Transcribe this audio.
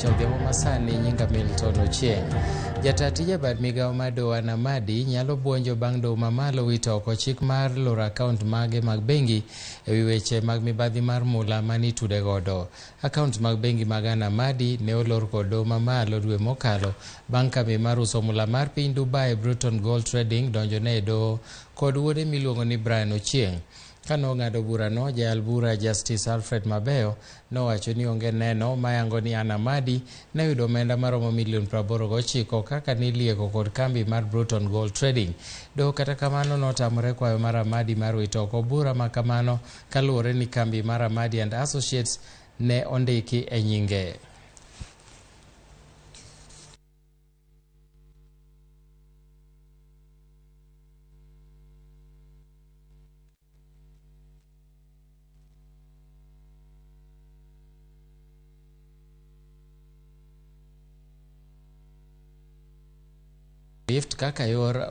weche odhiambo masani nyinga Milton Ochieng. Jata tije bad migawo mar doho Anamadi nyalo buonjo bang' doho mamalo wito oko chik mar loro akaont mage mag bengi ewi weche mag mibadhi mar mula mane itude godo. Akaont mag bengi mag Anamadi ne olor kod doho mamalo dwe mokalo bang' kambi mar uso mula mar piny Dubai Bruton Gold Trading donjone e doho kod wuode miluongo ni Brian Ochieng. Kane ong'ado burano, jayal bura Justice Alfred Mabeyo nowacho ni onge neno mayango ni Anna Madi ne oyudo omenda maromo milion 89 kaka nilieko kod kambi mar Bruton Gold Trading. Doho kata kamano notamore kwayo mar Amadi mar wito oko bura ma kamano kaluwore ni kambi mar Amadi and Associates ne ondiki e nyinge. Rift kaka yor